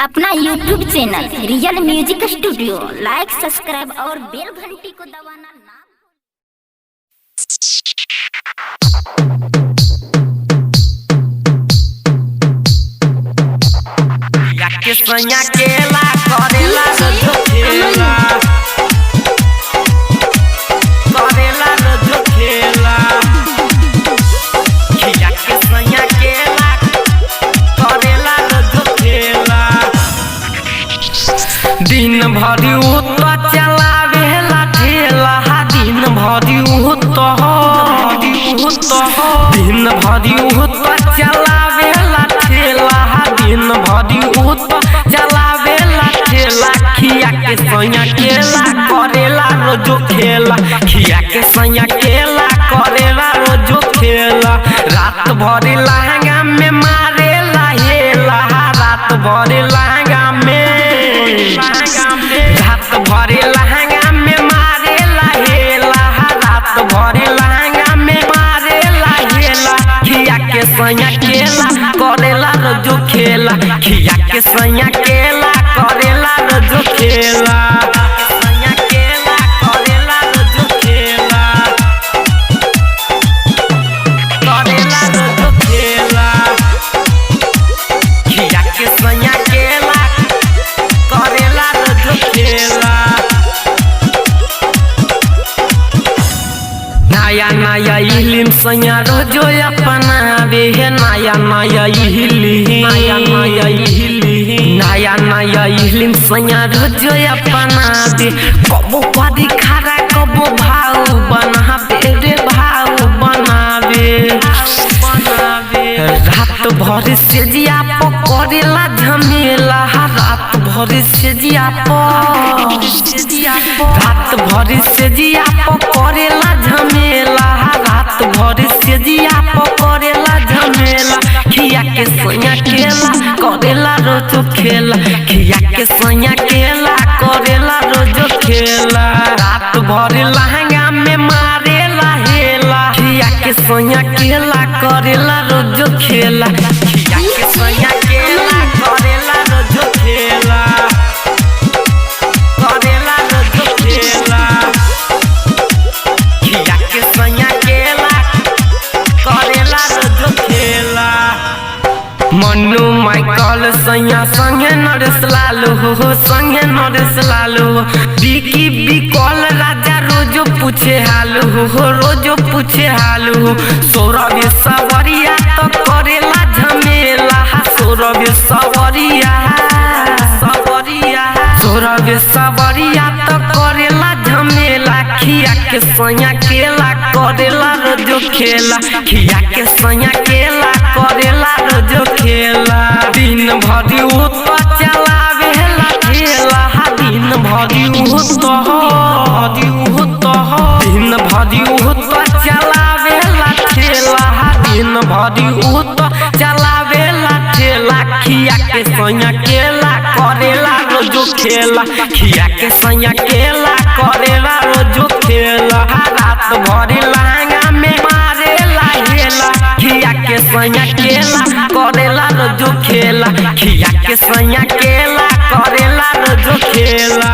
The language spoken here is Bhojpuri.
अपना YouTube channel real music studio like subscribe और बेल घंटी को दबाना ना। के सैया केला करेला रजो खेला, करेला रजो खेला। खिया के सैया केला करेला रजो खेला। दिन भरि उ तो चलावेला ठेला, दिन भरि उ तो, दिन भरि उ तो चलावेला ठेला, दिन भरि उ तो चलावेला ठेला। खिया के सैया केला करेला रोजो खेला, खिया के सैया केला करेला रोजो खेला। रात भरि लहंगा में मारेला हेला, रात भरि लहंगा में, रात भरि लहंगा में मारेला हेला, रात भरि लहंगा में मारेला हेला। खिया के सैया केला करेला रोजो खेला, खिया के सैया केला करेला रोजो खेला। सैया केला करेला रोजो खेला, करेला रोजो खेला। खिया के सैया केला करेला रोजो खेला। नया नया इलिम सैया रोजो अपनावे हे, नया नया इलिम, नया नया इलिम, नया नया इलिम सैया रोजो अपनावे। कबो करी खारा कबो भाव बनावे रे, भाव बनावे। रात भर से जिया पकड़ेला झमेला, रात भर से जिया, रात भर से जिया पकड़ेला झमेला, रात भर से जिया पकड़ेला झमेला। खिया के सैया केला करेला रोजो खेला, खिया के सैया केला करेला रोजो खेला। रात भर लहंगा में मारेला हेला, खिया के सैया केला करेला रोजो खेला। खिया के सैया केला करेला रोजो खेला, करेला रोजो खेला। खिया के सैया केला करेला रोजो खेला। मनु माइकल सैया संगे नरेश लालू हो, संगे नरेश लालू हो। बिकी बिकल राजा रोजो पूछे हालू हो, रोजो पूछे हालू हो। सौरभ सवरिया तो करेला झमेला, सौरभ सवरिया, सवरिया, सौरभ सवरिया तो करेला झमेला। खिया के सैया केला करेला रोजो खेला, खिया के सैया केला करेला रोजो खेला। दिन भरि उ तो चलावेला ठेला, दिन भरि उ तो, दिन भरि उ तो चलावेला ठेला, दिन भरि उ तो चलावेला ठेला। खिया के सैया केला करेला रोजो खेला, खिया के सैया केला करेला रोजो खेला। रात भरि लहंगा में मारेला हेला, खिया के सैया केला करेला रोजो खेला, खिया के सैया केला करेला रोजो खेला।